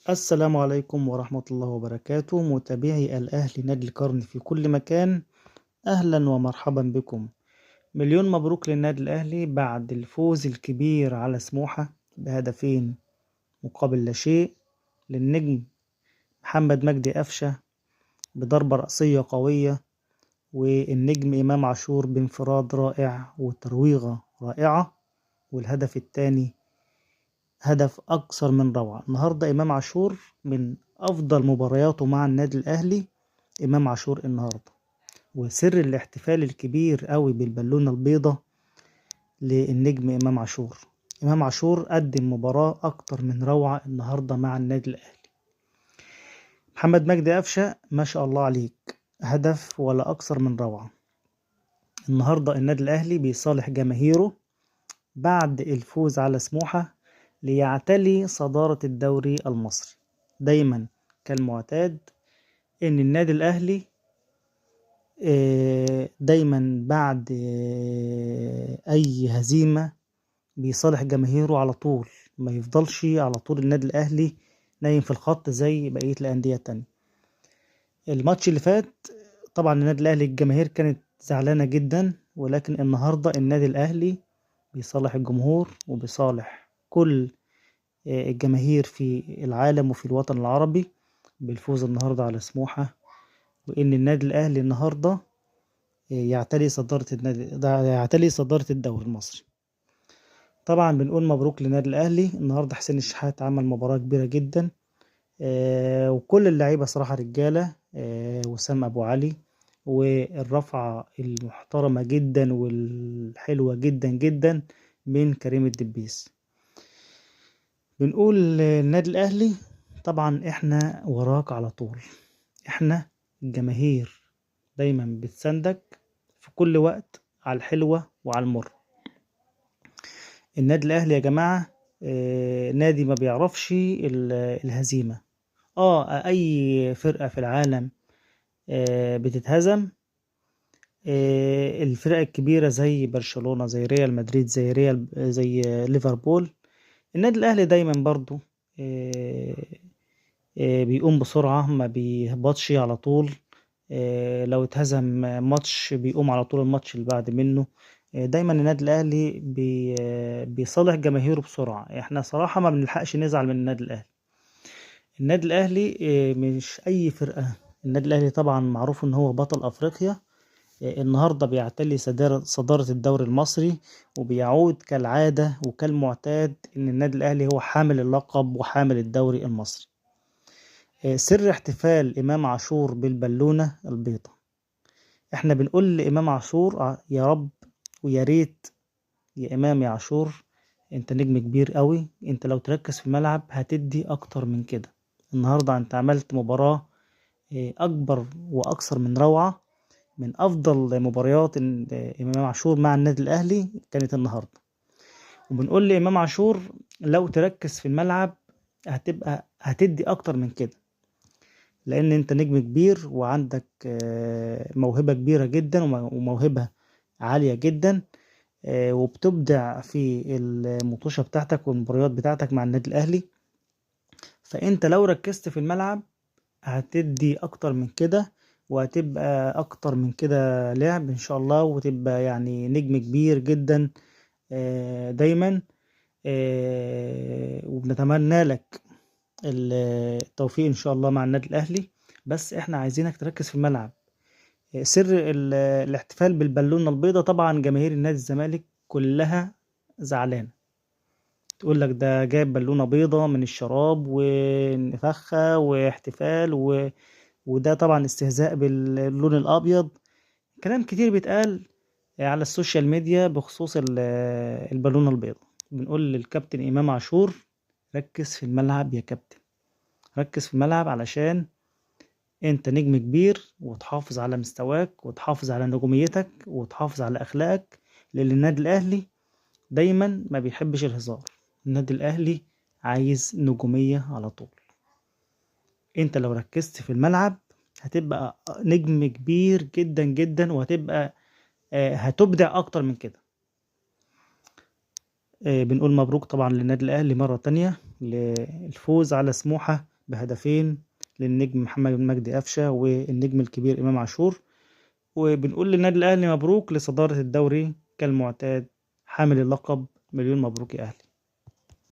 السلام عليكم ورحمة الله وبركاته. متابعي الأهلي نادي القرن في كل مكان، أهلا ومرحبا بكم. مليون مبروك للنادي الأهلي بعد الفوز الكبير على سموحة بهدفين مقابل لا شيء للنجم محمد مجدي قفشة بضربة رأسية قوية، والنجم إمام عاشور بانفراد رائع وترويغة رائعة، والهدف الثاني هدف أكثر من روعة. النهاردة إمام عاشور من أفضل مبارياته مع النادي الأهلي، إمام عاشور النهاردة، وسر الاحتفال الكبير قوي بالبالونة البيضة للنجم إمام عاشور. إمام عاشور قدم مباراة أكتر من روعة النهاردة مع النادي الأهلي. محمد مجدي قفشة ما شاء الله عليك، هدف ولا أكثر من روعة. النهاردة النادي الأهلي بيصالح جماهيره بعد الفوز على سموحة ليعتلي صدارة الدوري المصري. دايما كالمعتاد ان النادي الاهلي دايما بعد اي هزيمة بيصالح جماهيره على طول، ما يفضلش على طول النادي الاهلي نايم في الخط زي بقية الاندية التانية. الماتش اللي فات طبعا النادي الاهلي الجماهير كانت زعلانة جدا، ولكن النهاردة النادي الاهلي بيصالح الجمهور وبيصالح كل الجماهير في العالم وفي الوطن العربي بالفوز النهاردة على سموحة، وإن النادي الأهلي النهاردة يعتلي صدارة النادي، يعتلي صدارة الدوري المصري. طبعا بنقول مبروك للنادي الأهلي. النهاردة حسين الشحات عمل مباراة كبيرة جدا، وكل اللعيبة صراحة رجالة، وسام أبو علي والرفعة المحترمة جدا والحلوة جدا جدا من كريم الدبيس. بنقول للنادي الأهلي طبعا احنا وراك على طول، احنا الجماهير دايما بتساندك في كل وقت على الحلوة وعلى المر. النادي الأهلي يا جماعة نادي ما بيعرفش الهزيمة. اي فرقة في العالم بتتهزم، الفرق الكبيرة زي برشلونة، زي ريال مدريد، زي ليفربول، النادي الأهلي دايما برضو بيقوم بسرعة، ما بيهبطش على طول. لو اتهزم ماتش بيقوم على طول الماتش اللي بعد منه. دايما النادي الأهلي بيصالح جماهيره بسرعة. احنا صراحة ما بنلحقش نزعل من النادي الأهلي. النادي الأهلي مش أي فرقة، النادي الأهلي طبعا معروف ان هو بطل أفريقيا. النهاردة بيعتلي صدارة الدوري المصري، وبيعود كالعادة وكالمعتاد ان النادي الأهلي هو حامل اللقب وحامل الدوري المصري. سر احتفال إمام عاشور بالبالونة البيضاء، احنا بنقول لإمام عاشور يا رب ويا ريت يا إمام يا عاشور، انت نجم كبير قوي، انت لو تركز في الملعب هتدي اكتر من كده. النهاردة انت عملت مباراة اكبر واكثر من روعة، من افضل مباريات امام عاشور مع النادي الاهلي كانت النهارده. وبنقول لامام عاشور لو تركز في الملعب هتدي اكتر من كده، لان انت نجم كبير وعندك موهبة كبيرة جدا وموهبه عالية جدا، وبتبدع في المطوشه بتاعتك والمباريات بتاعتك مع النادي الاهلي. فانت لو ركزت في الملعب هتدي اكتر من كده، وهتبقى اكتر من كده لعب ان شاء الله، وتبقى يعني نجم كبير جدا دايما. وبنتمنى لك التوفيق ان شاء الله مع النادي الاهلي، بس احنا عايزينك تركز في الملعب. سر الاحتفال بالبالونة البيضاء، طبعا جماهير النادي الزمالك كلها زعلانة، تقول لك ده جايب بالونة بيضاء من الشراب ونفخة واحتفال وده طبعا استهزاء باللون الابيض. كلام كتير بيتقال على السوشيال ميديا بخصوص البالونة البيضاء. بنقول للكابتن امام عاشور ركز في الملعب يا كابتن، ركز في الملعب علشان انت نجم كبير، وتحافظ على مستواك وتحافظ على نجوميتك وتحافظ على اخلاقك، لان النادي الاهلي دايما ما بيحبش الهزار. النادي الاهلي عايز نجومية على طول. انت لو ركزت في الملعب هتبقى نجم كبير جدا جدا، وهتبقى هتبدع اكتر من كده. بنقول مبروك طبعا للنادي الاهلي مرة تانية للفوز على سموحة بهدفين للنجم محمد مجدي قفشة والنجم الكبير إمام عاشور. وبنقول للنادي الأهلي مبروك لصدارة الدوري كالمعتاد، حامل اللقب، مليون مبروك يا أهلي.